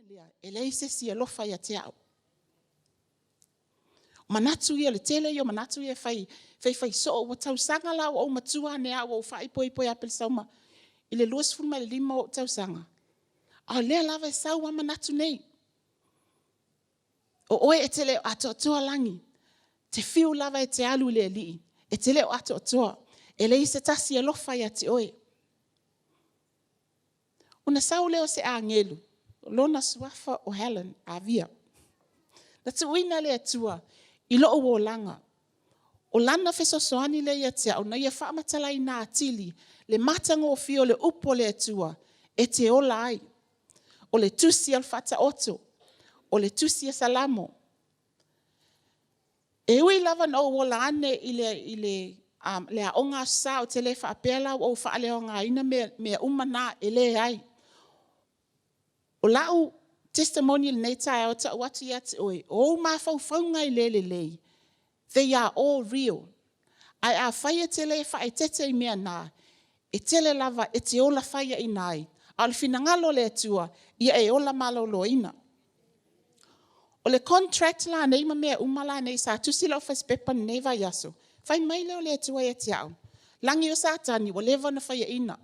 lea, e leai se isi e alofa ia te au. O manatu ia, o le tele ia o manatu ia e fai faifai soo. Ua tausaga la ua ou matua ane lava ua ou faaipoipo ia Pelesauma i le 25 o ou tausaga, a o lea lava e sau lava manatu nei. O oe e te le o atoatoa Lagi, e te fiu lava e te alu i le Alii, e te le o atoatoa. E leai se tasi e alofa ia te oe. Ona sau lea o se agelu, o lona suafa o Helen Avia. Na tuuina e le Atua i lou olaga. O lana fesoasoani lea ia te au ina ia faamatalaina atili le matagofie o le upu a le Atua e te ola ai. O le tusi a le Faataoto, o le tusi a Salamo. E ui lava ina ou ola ane i le aoga Aso Sa, ou te le faapea la ua ou faaleaogaina mea uma na, e leai. O lau testimony i lenei taeao e tau atu ia te oe, o ou mafaufauga e le lelei, they are all real. Ae afai e te le faaeteete i mea na, e tele lava e te ola faiaina ai, a o le finagalo o le Atua, ia e ola maloloina. O le contract la nei ma mea uma la nei, sa tusi lau fasipepa i lenei vaiaso, fai mai lea o le Atua ia te au, Lagi o Satani ua leva ona faiaina.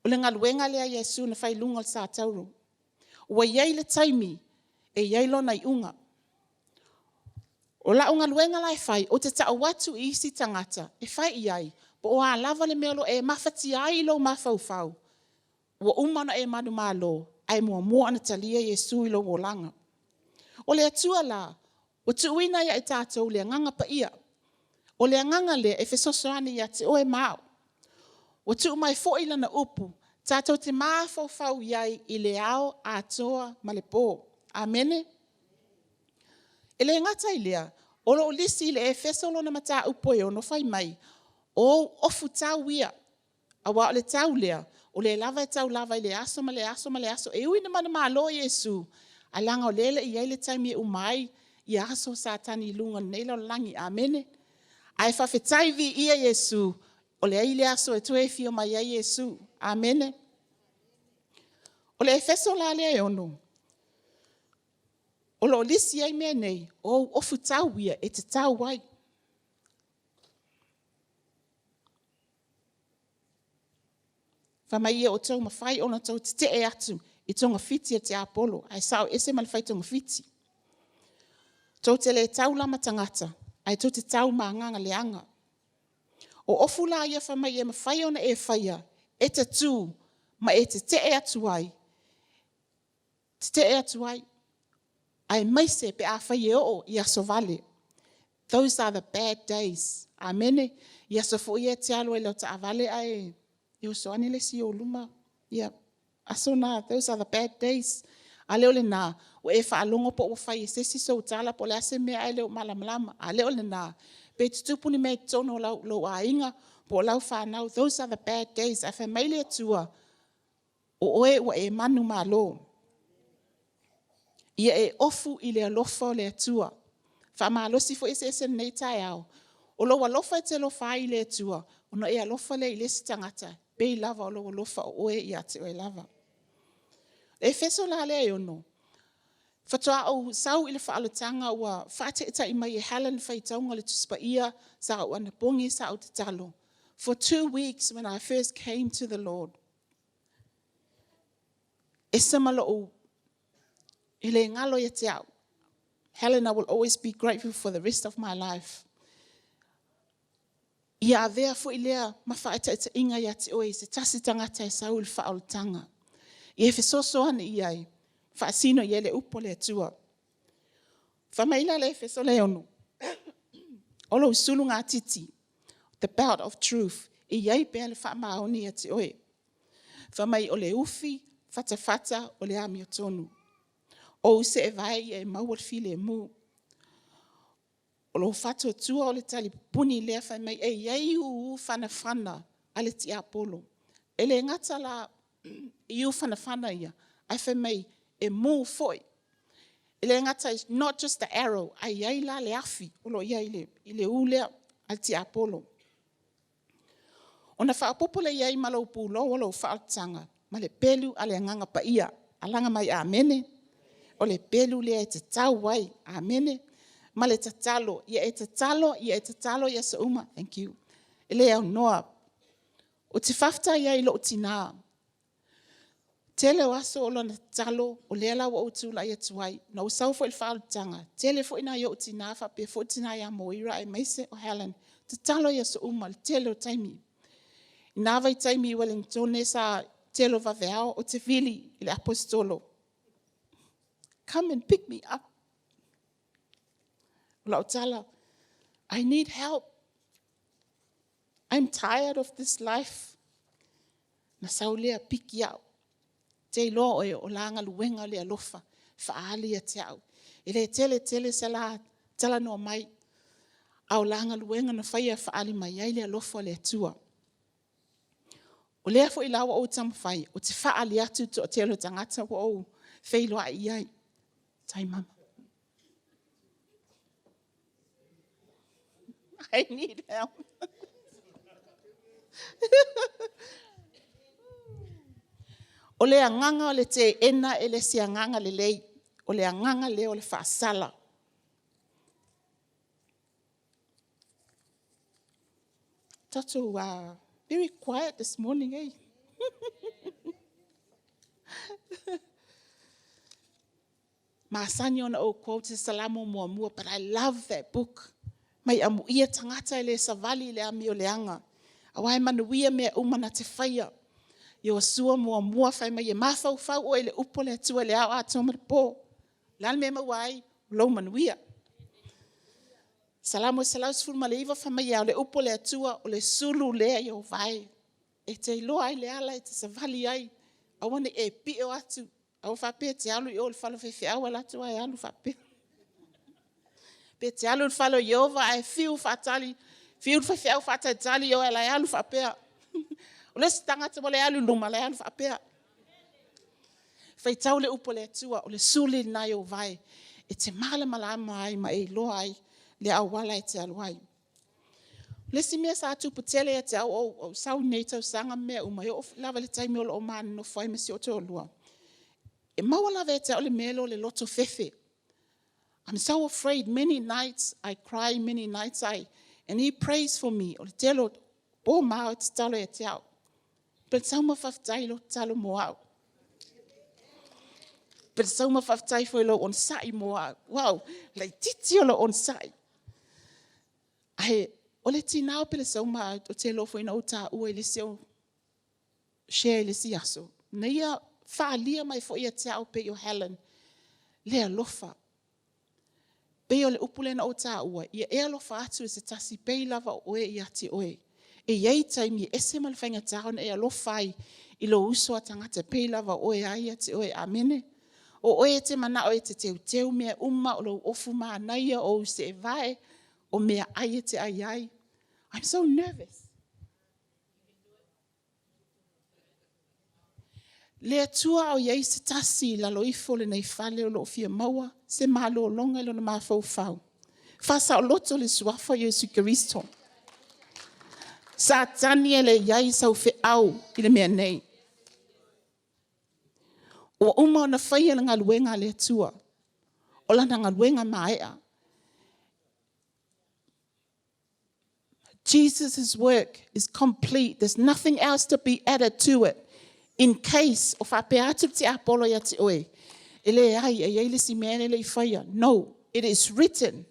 O le galuega lea a Iesu na fai i luga o le satauro. Ua i ai le taimi e i ai lona iuga. O lau galuega la e fai, ou te tau atu i isi tagata e fai i ai, po o a lava le mea o lo o e mafatia ai i lou mafaufau, ua uma ona e manumalo, ae muamua ona talia Iesu i lou olaga. O le Atua la, ua tuuina ia i tatou le Agaga Paia. O le Agaga lea e fesoasoani ia te oe ma au. Ua tuu mai foi Lana upu tatou te mafaufau i ai i le ao atoa ma le po. Amene. E le gata i lea, o lo o lisi i le Efeso lona mataupu e 6 fai mai, o ou ofu tau ia, aua o le tau lea, o lea lava e tau lava i le aso ma le aso ma le aso. E ui ina manumalo Iesu, ae leaga o lea e le i i ai le taimi e uma ai aso o Satani i luga o lenei lalolagi. Amene. Ae faafetai viia Iesu, o le a i ai le aso e toe afio mai ai Iesu. Amene. O le Efeso la lea e 6, o lo o lisi ai mea nei, o ou ofutau ia e te tau ai. Fai mai ia outou mafai ona outou tetee atu i togafiti a le tiapolo, ae sao ese ma le fai togafiti. Tou te le tau la ma tagata, ae tou te tau ma agaga leaga. O ofu la ia fai mai e mafai ona e faia e te tu ma e tetee atu ai, tetee atu ai, aemaise pe afai e oo i aso vale. Those are the bad days. Amene. I aso foi ia e te alu ai i lau taavale ae oso ane le isi i ou luma, ia, aso na, those are the bad days. A le o lena, ua e faalogo po ua fai e se isi sou tala po o le a se mea ae le o malamalama. A le o lena, pe tutupu ni mea i totonu o lou aiga po o lau fanau, those are the bad days. Ae fai mai le Atua, o oe ua e manumalo. Ia e ofu i le alofa o le Atua. Faamalosi foi eseese i lenei taeao. O lou alofa e te alofa ai i le Atua, ona e alofa lea i le isi tagata, pei lava o lou alofa o oe ia te oe lava. O Efeso la lea e 6, faatoa ou sau i le faaolataga ua faataitai mai e Helen le faitauga o le Tusi Paia, sa ou anapogi, sa ou tatalo. For 2 weeks when I first came to the Lord, ese ma lou, e le galo ia te au. Helen, I will always be grateful for the rest of my life. Ia avea foi lea ma faataitaiga ia te oe i se tasi tagata e sau i le faaolataga. Ia fesoasoani i ai, faasino i ai le upu a le Atua. Fai mai la le Efeso le 6, o lou sulugatiti, the belt of truth, e i ai pea le faamaoni ia te oe. Fai mai o le ufi fatafata o le amiotonu. O ou seevae ia e maua le filemu. O lou faatuatua o le talipuni lea fai mai e i ai ū fanafana a le tiapolo. E le gata la i fanafana ia, ae fai mai e mu foi. E le gata, not just the arrow, ae i ai la le afi o lo o i ai i le u lea a le tiapolo. Ona faaopoopo lea i ai ma lou pulou o lou faaolataga ma le pelu a le Agaga Paia. Alaga mai amene. O le pelu lea e tatau ai. Amene. Ma le tatalo, ia e tatalo, ia e tatalo i aso uma. Thank you. E le aunoa. Ou te faafetai ai i lou tina. Tele o aso o lana tatalo, o lea la ua ou tulai atu ai. Na ou sau foi i le faaolataga, tele foi nai ou tina faapea foi le tina ia Moira aemaise o Helen, tatalo i aso uma i le tele o taimi. I na vaitaimi i Ueligitone sa tele o vaveao ou te vili i le Aposetolo, come and pick me up. O lau tala, I need help. I'm tired of this life. Na sau lea piki au. Te iloa oe o la galuega le alofa faaali ia te au. E le tele tele se la talanoa mai, a o la galuega na faia e faaali mai ai le alofa o le Atua. O lea foi la ua ou taumafai ou te faaali atu i le toatele o tagata ua ou feiloai i ai. Tai mama. I need help. O le agaga o le teena e le se agaga lelei, o le agaga lea o le faasala. Tatou very quiet this morning, eh? Masani ona ou quote se Salamo 1, but I love that book. Mai amuia tagata e le savali i le amio leaga, aua e manuia mea uma na te faia. Ioasua 1 fai mai e mafaufau oe i le upu a le Atua i le ao atoa ma le po. O le a le mea e maua ai? O lou manuia. Salamo 119 fai mai e a? O le upu a le Atua o le sulu lea i ou vae, e te iloa ai le ala e te savali ai, aua ne i e pio atu, aua faapea e te alu i o i le fale o faifeau ae alu atu ae alu faapea. Pe te alu i le fale o Ieova ae fiu faatali, fiu le faifeau faatalitali i o ae o la e alu faapea. O le isi tagata ua le alu i luma, o la e alu faapea. Faitau le upu a le Atua, o le suli lena i ou vae, e te malamalama ai ma e iloa ai le auala e te alu ai. O le isi mea sa tupu tele ia te au o ou sau i nei i tausaga ma mea uma, e oo lava i le taimi o lo o ma nonofo ai ma si ou toalua, e maua lava ia te au le mea lea o le loto fefe. I'm so afraid. Many nights I cry, many nights I, and he prays for me. O le tele o po ma ao e tatalo ia te au. Pelesauma faafetai i lou tatalo mo au. Pelesauma faafetai foi i lou onosai mo au. Wow, laitiiti o lou onosai. Ae o le tina o Pelesauma, ou te iloa foi na ou taua i le isi au share i le isi aso, na ia faaalia mai foi ia te au pei o Helen le alofa. Pei o le upu lea na ou taua, ia e alofa atu i se tasi pei lava o oe ia te oe. E i ai taimi e ese ma le faigata ona e alofa ai i lou uso a tagata pei lava o oe lava ia te oe. Amene. O oe e te manao e te teuteu mea uma, o lou ofu manaia, o ou seevae, o meaai e te ai ai. I'm so nervous. Le Atua a o i ai se tasi i lalo ifo o lenei fale o lo o fia maua se malologa i lona mafaufau. Faasaoloto le suafa o Iesu Keriso. Satani e le i ai sau feau i le mea nei. Ua uma ona faia le galuega a le Atua. O lana galuega maea. Jesus' work is complete. There's nothing else to be added to it. In case o faapea atu le tiapolo ia te oe, e leai, e i ai le isi mea e le i faia. No, it is written.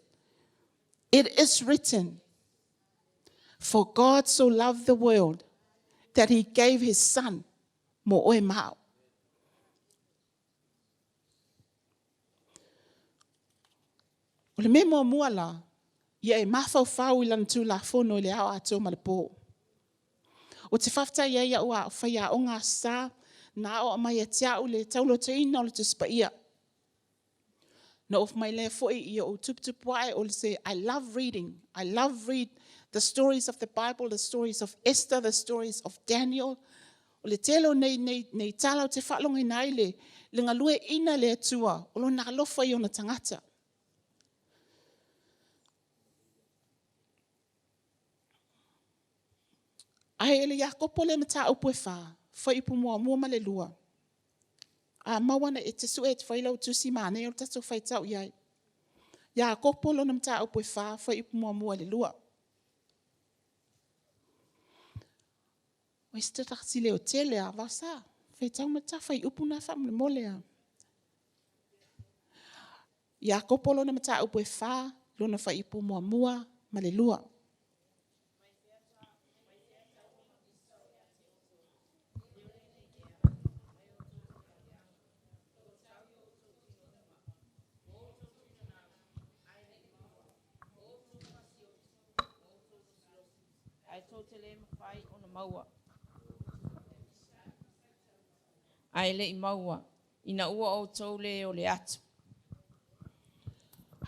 It is written. For God so loved the world that he gave his son mo oe ma au. O le mea muamua la, ia e mafaufau i lana Tulafono i le ao atoa ma le po. Ou te faafetai ai au faiaoga Aso Sa na aoao mai ia te au le taulotoina o le Tusi Paia. Na ou mai lea foi i ou tuputupu ae o se I love reading. I love read the stories of the Bible, the stories of Esther, the stories of Daniel. O le tele o nei, nei, nei tala ou te faalogoina ai le, le galueaiina le Atua o lona alofa i ona tagata. Ae e le Iakopo le mataupu e fa, fuaiupu muamua ma le lua. A maua e te sue e te fai lau tusi manaia o le tatou faitau i ai. Iakopo lona mataupu e 4, fuaiupu 1 i le 2. O se tasi leotele lava, Valsa, faitau mai le ta fuaiupu lena faamolemole lava. Iakopo lona mataupu e 4, lona fuaiupu 1 ma le 2. Ae tou te le mafai ona maua. Ae le i maua, ina ua outou le ole atu.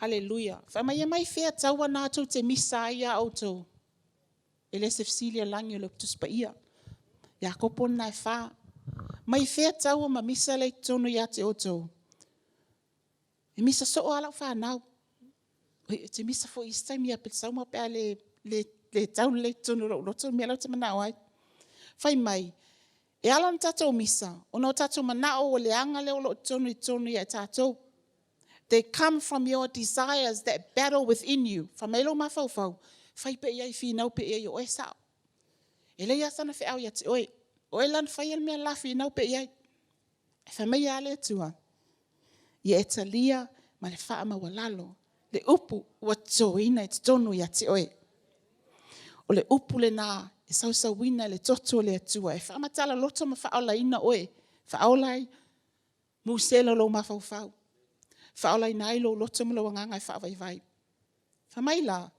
Haleluia. Fai mai e mai fea taua na tou te misa ai ia outou? E le o se fesili a Lagi o le Tusi Paia. Iakopo lena e 4. Mai fea taua ma misa lea i totonu ia te outou? E misa soo lava lau fanau. Ou te misa foi i isi taimi ia Pelesauma pe a le tau lelei i totonu o lou loto le mea la ou te manao ai. Fai mai, e ala ona tatou misa, ona o tatou manao ua leaga lea o lo o i totonu ia i tatou. They come from your desires that battle within you. Fai mai lou mafaufau, fai pea i ai, finau pea i ai o oe e sao. E leai lava sana feau ia te oe. O oe la na faia le mea le la, finau pea i ai. Ae fai mai a le Atua, ia e talia ma le faamaualalo le upu ua totoina i totonu ia te oe. O le upu lena e sausuina e le toto o le Atua e faamatala loto ma faaolaina oe, faaola ai musela o lou mafaufau, faaolaina ai lou loto ma lou agaga e faavaivai. Fai mai la,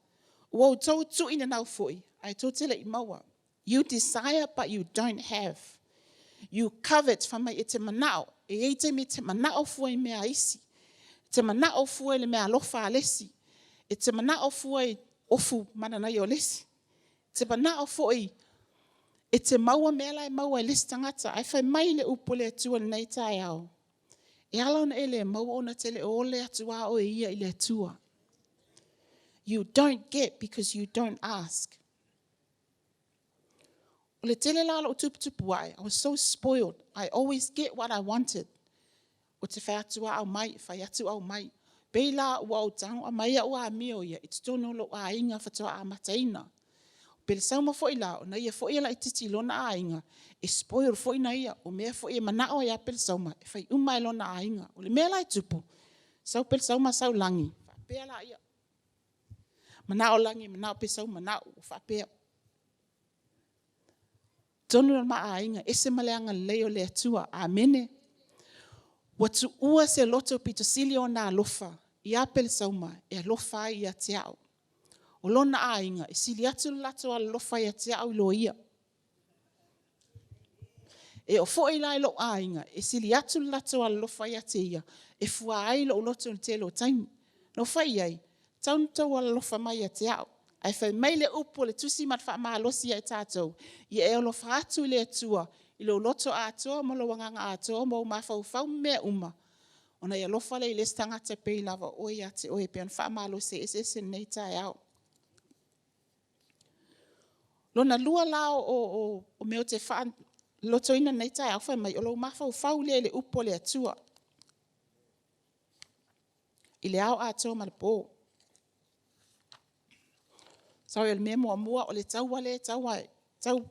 ua outou tuuinanau foi, ae tou te le i maua. You desire but you don't have. You covet, fai mai e te manao, e i ai taimi e te manao fua i mea a isi. E te manao fua i le meaalofa a le isi. E te manao fua i ofu mananaia o le isi. E te manao foi e te maua mea la e maua e le isi tagata. Ae fai mai le upu a le Atua i lenei taeao, e ala ona e le maua ona e te le o ole atu lava oe ia i le Atua. You don't get because you don't ask. O le tele la o lou tuputupu ae, I was so spoiled. I always get what I wanted. Ou te fai atu lava aumai, fai atu aumai. Pei la ua ou tago aumai au amio ia i totonu o lou aiga faatoa amataina. O Pelesauma foi la, o na ia foi e laitiiti i lona aiga, e spoil foi na ia. O mea foi e manao ai lava Pelesauma, e fai uma e lona aiga. O le mea la e tupu, sau Pelesauma sau Lagi, faapea laia. Manao Lagi, manao Pelesauma, manao, ua faapea. Totonu o le ma aiga, e ese ma le agalelei o le Atua. Amene. Ua tuua se loto pito sili ona alofa ia Pelesauma e alofa ai ia te au. O lona aiga, e sili atu le latou alolofa ia te au i lo ia. E oo foi la i lou aiga, e sili atu le latou alolofa ia te ia, e fua ai lou loto i le tele o taimi. Na ou fai i ai, e tatau ona outou alolofa mai ia te au. Ae fai mai le upu o le tusi ma le faamalosi ia i tatou, ia e alofa atu i le Atua i lou loto atoa ma lou agaga atoa ma ou mafaufau ma mea uma, ona e alofa lea i le isi tagata e pei lava o oe ia te oe, e pei ona faamalosi e eseese i lenei taeao. Lona lua la o mea ou te faalotoina i lenei taeao, fai mai, o lou mafaufau lea i le upu a le Atua i le ao atoa ma le po. Sorry, o le mea muamua, o le taua lea e tau, tau,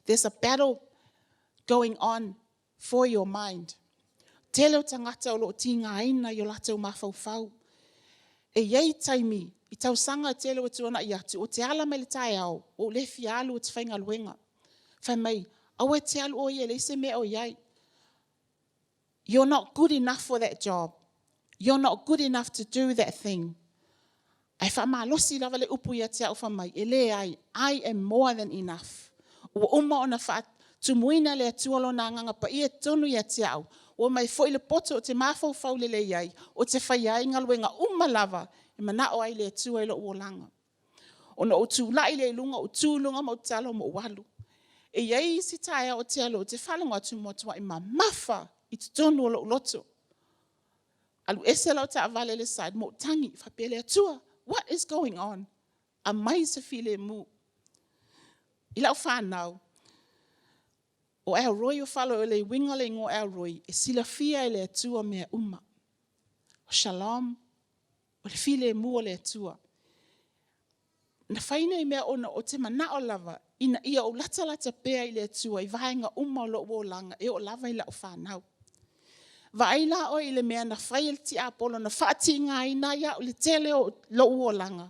there's a battle going on for your mind. Tele o tagata o lo o tigaina i o latou mafaufau. E i ai taimi i tausaga tele ua tuanai atu, ou te ala mai le taeao, ua ou le fia alu ou te faigaluega. Fai mai, aua e te alu oe ia e leai se mea o i ai. You're not good enough for that job. You're not good enough to do that thing. Ae faamalosi lava le upu ia te au fai mai, e leai, I am more than enough. Ua uma ona faatumuina le Atua lona agaga paia tonu ia te au. Ua mai foi le poto ou te mafaufau lelei ai, ou te faia ai galuega uma lava e manao ai le Atua i lou olaga. Ona ou tulai lea i luga, ou tu i luga ma ou tatalo ma ou alu. E i ai isi taeao ou te alu ou te faalogo atu ua matuai mamafa i totonu o lou loto. Alu ese lau taavale i le side ma ou tagi, faapea le Atua, what is going on? Aumai se filemu. I lau fanau, O El Roi o Falo o le uiga o le igoa El Roi, e silafia e le Atua mea uma. O Shalom, o le filemu o le Atua. Na fai nei mea ona ou te manao lava ina ia ou latalata pea i le Atua i vaega uma o lou olaga e oo lava i lau fanau. Vaai la oe i le mea na fai e le tiapolo na faatigaina ai au i le tele o lou olaga,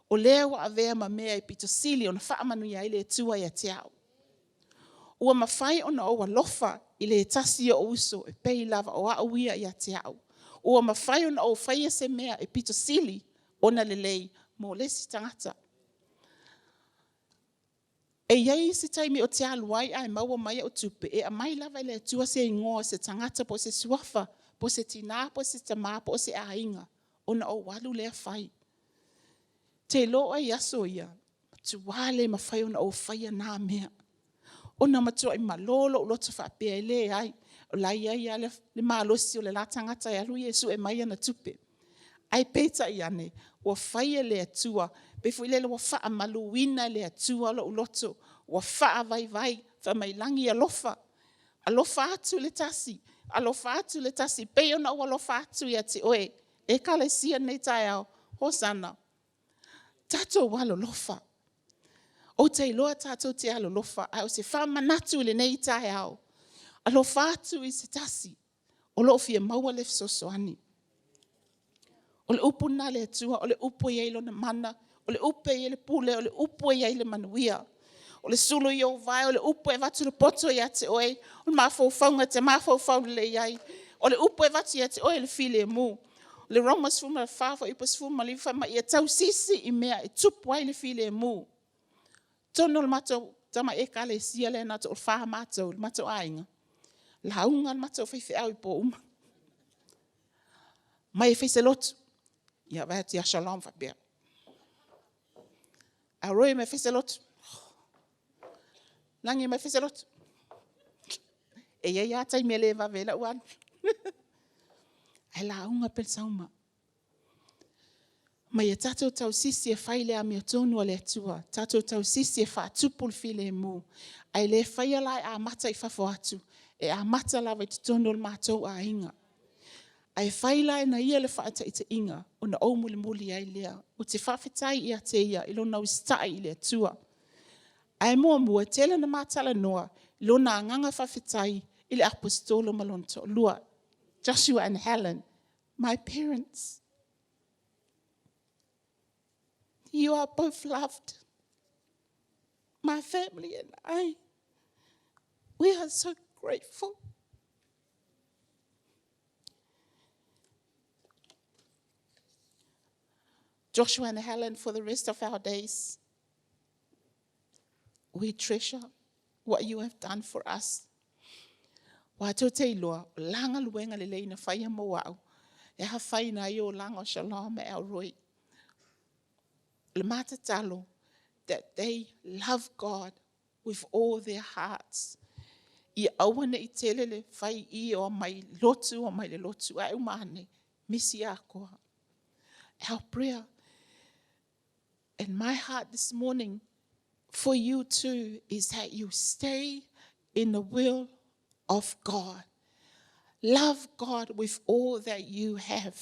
o lea ua avea ma mea e pito sili ona faamanuia ai le Atua ia te au. Ua mafai ona ou alofa i le tasi o ou uso e pei lava o au ia ia te au. Ua mafai ona ou faia se mea e pito sili ona lelei mo le isi tagata. E i ai isi taimi ou te alu ai ae maua mai au tupe, e aumai lava e le Atua se igoa o se tagata po o se suafa, po o se tina po o se tama po o se aiga, ona ou alu lea fai. Te iloa oe i aso ia, matua le mafai ona ou faia na mea, ona matuai malo lou loto faapea e leai, o la e i ai lava le malosi o le la tagata e alu ia e sue mai ana tupe. Ae peitai ane, ua fai e le Atua, pei foi lele ua faamaluina e le Atua lou loto, ua faavaivai, fai mai, Lagi e alofa, alofa atu i le tasi, alofa atu i le tasi, e pei ona ou alofa atu ia te oe. Ekalesia i lenei taeao, hosana, tatou alolofa. Ou te iloa tatou te alolofa, ae o se faamanatu i lenei taeao, alofa atu i se tasi o lo o fia maua le fesoasoani. O le upu lena a le Atua, o le upu e i ai lona mana, o le upu e i ai le pule, o le upu e i ai le manuia. O le sulu i ou vae, o le upu e avatu le poto ia te oe, o le mafaufauga e te mafaufau lelei ai, o le upu e avatu ia te oe o le filemu. O le Roma 14 fuaiupu 19 fai mai, ia tausisi i mea e tupu ai le filemu. Totonu o le matou tamai ekalesia lea na toafa matou, le matou aiga, lauga le matou faifeau i po uma. Omai e fai se lotu. Ia vaai atu ia Shalom faapea, Auroy omai e fai se lotu. Lagi omai e fai se lotu. E i ai lava taimi e le vave ai lou alu. Ae lauga Pelesauma. Ma ia tatou tausisi e fai le amiotonu a le Atua, tatou tausisi e faatupu le filemu. Ae le faia la e amata i fafo atu, e amata lava i totonu o le matou aiga. Ae fai la e na ia le faataitaiga ona ou mulimuli ai lea. Ou te faafetai ia te ia i lona usitai i le Atua. Ae muamua, e tele ina ma talanoa i lona agaga faafetai i le Aposetolo ma lona toalua, Joshua and Helen, my parents. You are both loved. My family and I, we are so grateful. Joshua and Helen, for the rest of our days, we treasure what you have done for us. Ua tou te iloa, o la galuega lelei na faia mo au, e afaina ai olaga o Shalom ma Elroy. O le ma tatalo, that they love God with all their hearts. Ia aua ne i tele le fai i o mai lotu o mai le lotu, ae uma ane, misi atoa. Our prayer and my heart this morning for you too is that you stay in the will of God. Love God with all that you have.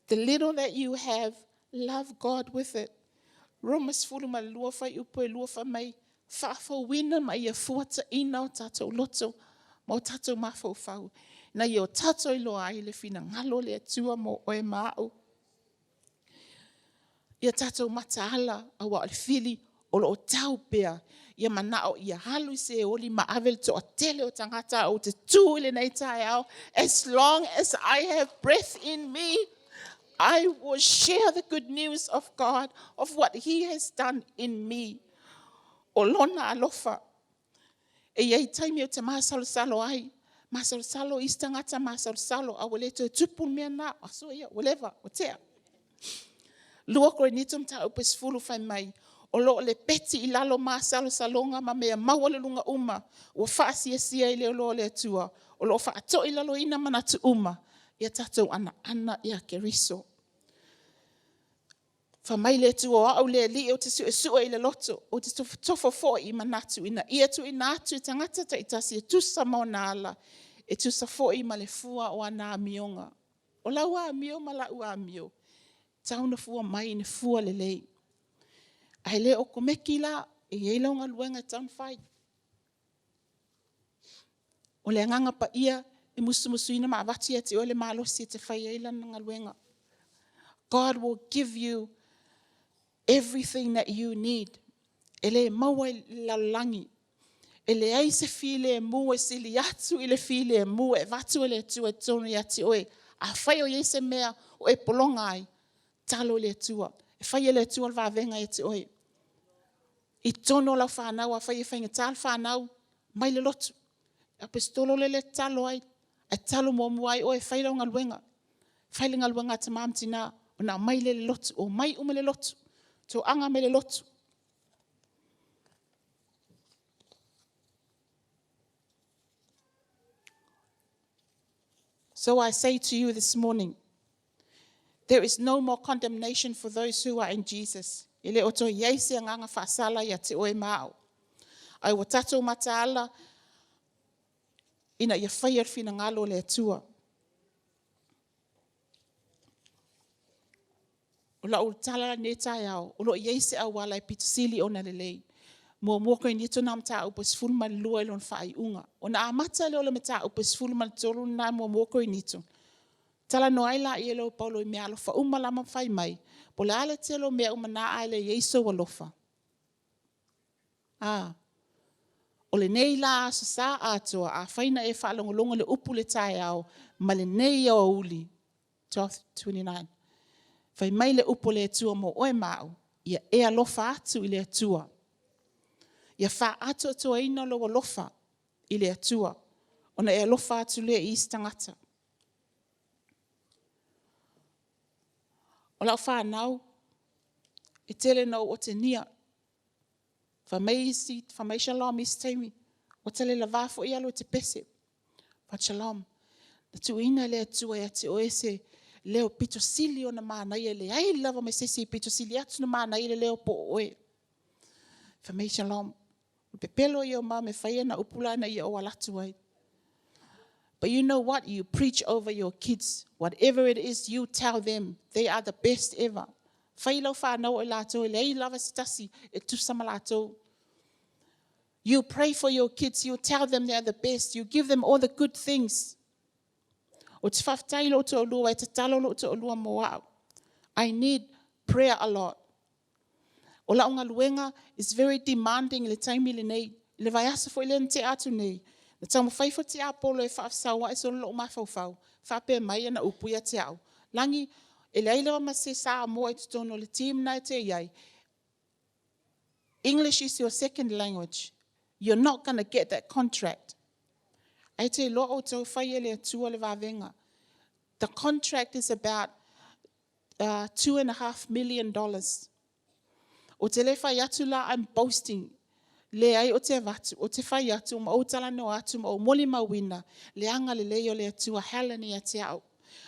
The little that you have, love God with it. Roma 12 fuaiupu e 2 fai mai, faafouina ma ia fuataina o tatou loto ma o tatou mafaufau, ina ia o tatou iloa ai le finagalo o le Atua mo oe ma au. Ia tatou mataala, aua o le fili o lo o tau pea, ia manao ia alu i Seoli ma ave le toatele o tagata ou te tu i lenei taeao. As long as I have breath in me, I will share the good news of God, of what He has done in me. O lona alofa. E i ai taimi ou te masalosalo ai, masalosalo isi tagata, masalosalo, a ua le toe tupu le mea lena, aso ia, ua leva, ua tea. 2 Korinito mataupu e 10 fai mai, o lo o lepeti i lalo masalosaloga ma mea maualuluga uma ua faasiasia i le iloa o le Atua, o lo o faatoilaloina manatu uma, ia tatou anaana ia Keriso. Fai mai le Atua, o au le Alii ou te suesue i le loto, ou te tofotofo foi i manatu ina ia tuuina atu i tagata taitasi e tusa ma ona ala, e tusa foi ma le fua o ana amioga. O lau amio ma lau amio, e tatau ona fua mai i ni fua lelei. Ae le okomeki la, e i ai lau galuega e tatau ona fai. O le Agaga Paia e musumusuina ma avatu ia te oe le malosi e te fai ai Lana galuega. God will give you everything that you need. E le maua i le lalolagi. E leai se filemu e sili atu i le filemu e avatu e le Atua i totonu ia te oe. Afai o i ai se mea o e pologa ai, tatalo i le Atua. E fai e le Atua le vavega ia te oe. I totonu o lau fanau, afai e faigata le fanau, mai le lotu. Le aposetolo lea e tatalo ai, ae tatalo muamua ai oe e fai lau galuega. Fai le galuega a tama ma tina, ona aumai lea i le lotu. Omai uma i le lotu, toaga mai le lotu. So I say to you this morning, there is no more condemnation for those who are in Jesus. E le o toe i ai se agaga faasala ia te oe ma au. Ae ua tatou mataala ina ia faia le finagalo o le Atua. O lau tala lenei taeao, o lo o i ai se auala e pito sili ona lelei. Muamua Korinito na mataupu e 12 i lona faaiuga. Ona amata lea o le mataupu e 13 lena muamua Korinito, talanoa ai laia o Paulo i meaalofa uma lava ma fai mai, po o le a le tele o mea uma na ae le i ai sou alofa. A, o lenei la Aso Sa atoa, afai na e faalogologo i le upu i le taeao ma lenei aoauli, 12:29, fai mai le upu a le Atua mo oe ma au, ia e alofa atu i le Atua. Ia faaatoatoaina lou alofa i le Atua, ona e alofa atu lea i isi tagata. O lau fanau, e tele ina ou otegia. Fai mai isi, fai mai Shalom i isi taimi, ua ta le lavā foi alu e te pese. But Shalom, na tuuina e le Atua ia te oe se leo pito sili ona manaia, e leai lava ma se isi e pito sili atu ona manaia le leo po o oe. Fai mai Shalom, o le pepelo ia o mama e fai ana upu la ina ia ou alu atu ai. But you know what? You preach over your kids. Whatever it is, you tell them they are the best ever. Fai lau whanau o i latou, e leai lava se tasi e tusa ma latou. You pray for your kids, you tell them they are the best, you give them all the good things. O te whawhetai i lou toalua, e tatalo lou toalua mo au. I need prayer a lot. O lau galuega is very demanding i le taimi lenei. I le vaiaso foi lea na tea atu nei, na taumafai foi le tiapolo e faafesauai solo lou mafaufau, faapea mai ana upu ia te au, Lagi, e leai lava ma se Samoa i totonu o le team na e te i ai. English is your second language. You're not gonna get that contract. Ae te iloa outou fai e le Atua le vavega. The contract is about $2.5 million. Ou te le fai atu la I'm boasting. Leai o te avatu, o te fai atu ma ou talanoa atu ma ou molimauina le agalelei o le Atua Helen ia te au.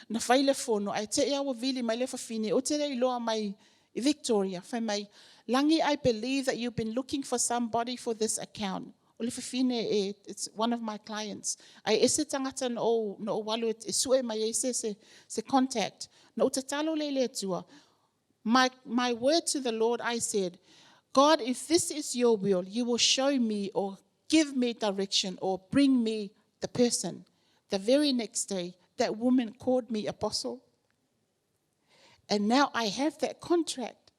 Na fai le fono ae te i a ua vili mai le fafine ou te le iloa mai i Victoria fai mai, Lagi, I believe that you've been looking for somebody for this account. O le fafine e, it's one of my clients. Ae ese tagata na ou, na ou alu e sue mai ai se, se, se contact. Na ou tatalo lea i le Atua. My word to the Lord, I said, God, if this is your will, you will show me or give me direction or bring me the person. The very next day, that woman called me apostle. And now I have that contract.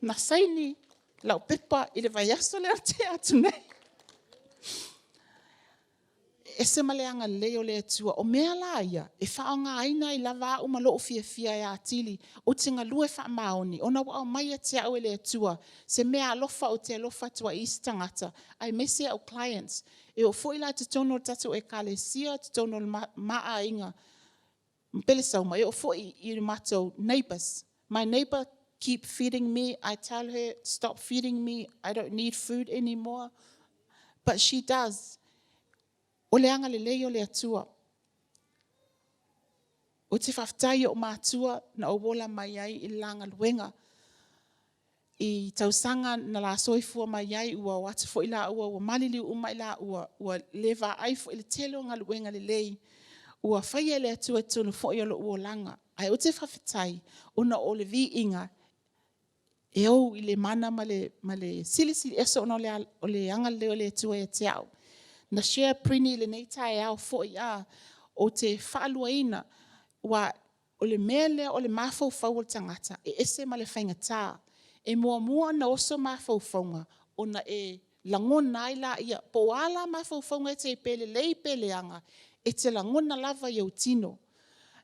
Na saini lau pepa i le vaiaso lea na tea atu nei. E ese ma le agalelei o le Atua. O mea la ia, e faaaogaina ai lava au ma lou fiafia e atili, ou te galue faamaoni, ona ua aumai ia te au e le Atua se mea alofa ou te alofa atu ai i isi tagata, aemaise au clients. E oo foi la i totonu o le tatou Ekalesia, totonu o le ma aiga, ma pelesauma, e oo foi i matou neighbours. My neighbour keep feeding me. I tell her, stop feeding me. I don't need food anymore. But she does. O le agalelei o le Atua. Ou te faafetai i ou matua na ou ola mai ai i le la galuega. I tausaga na la soifua mai ai ua o atu foi laua ua maliliu uma i laua, ua le vaai foi i le tele o galuega lelei ua faia e le Atua i totonu foi o lou olaga. Ae ou te faafetai ona o le viiga e ou i le mana ma le silisili ese ona o le agalelei o le Atua ia te au. Na share Prini i lenei taeao foi, ou te faaluaina, aua o le mea lea o le mafaufau o le tagata e ese ma le faigata. E muamua ona oso mafaufauga ona e lagona ai laia, po o a la mafaufauga e te i ai pe lelei pe leaga, e te lagona lava i ou tino.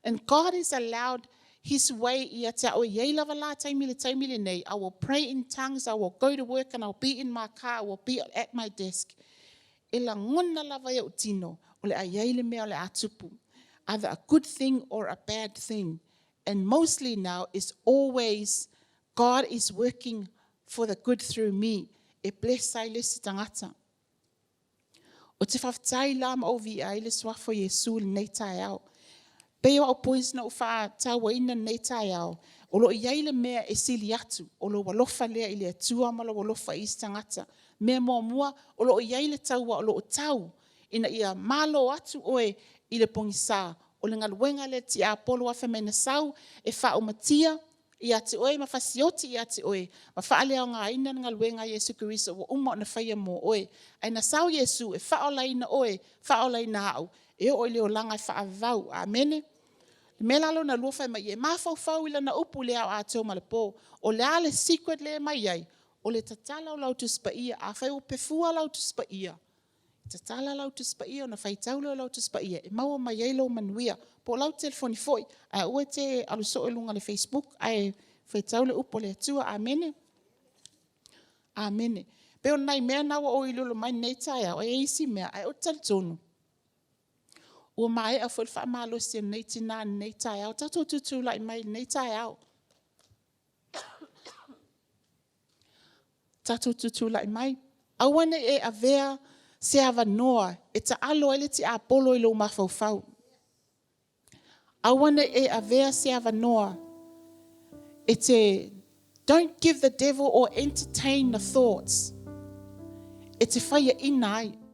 And God has allowed His way ia te au e i ai lava la taimi i le taimi lenei, I will pray in tongues, I will go to work and I will be in my car, I will be at my desk. E lagona lava i ou tino o le a i ai le mea o le a tupu. Either a good thing or a bad thing. And mostly now is always God is working for the good through me. E bless ai le isi tagata. Ou te faafetai la ma ou viia ai le Suafa o Iesu i lenei taeao. Pei o au points na ou faatauaina i lenei taeao, o lo o i ai le mea e sili atu, o lou alofa lea i le Atua ma lou alofa i isi tagata. Mea muamua, o lo o i ai le taua o lo o tau ina ia malo atu oe i le pogisa. O le galuega lea a le tiapolo aua fai mai na sau e faaumatia ia te oe ma fasioti ia te oe ma faaleaogaina le galuega a Iesu Keriso ua uma ona faia mo oe. Ae na sau Iesu e faaolaina oe, faaolaina au, e oo i le olaga e faavavau. Amene. O le mea la lona lua fai mai, ia e mafaufau i lana upu i le ao atoa ma le po. O le a le secret lea e aumai ai? O le tatala o lau Tusi Paia. Afai ua pefua lau Tusi Paia, Tatala lau Tusi Paia ona faitau lea o lau Tusi Paia e maua mai ai lou manuia. Po o lau telefoni foi, ae aua e te alu soo i luga o le Facebook ae faitau le upu a le Atua. Amene. Amene. Pei o nai mea na ua ou iloilo mai lenei taeao, e i ai isi mea, ae ou te talitonu ua maea foi le faamalosi o lenei tina i lenei taeao. Tatou tutulai mai i lenei taeao. Tatou tutulai mai. Aua ne i e avea se avanoa e taalo ai le tiapolo i lou mafaufau. Aua ne i e avea se avanoa e te Don't give the devil or entertain the thoughts e te faiaina ai.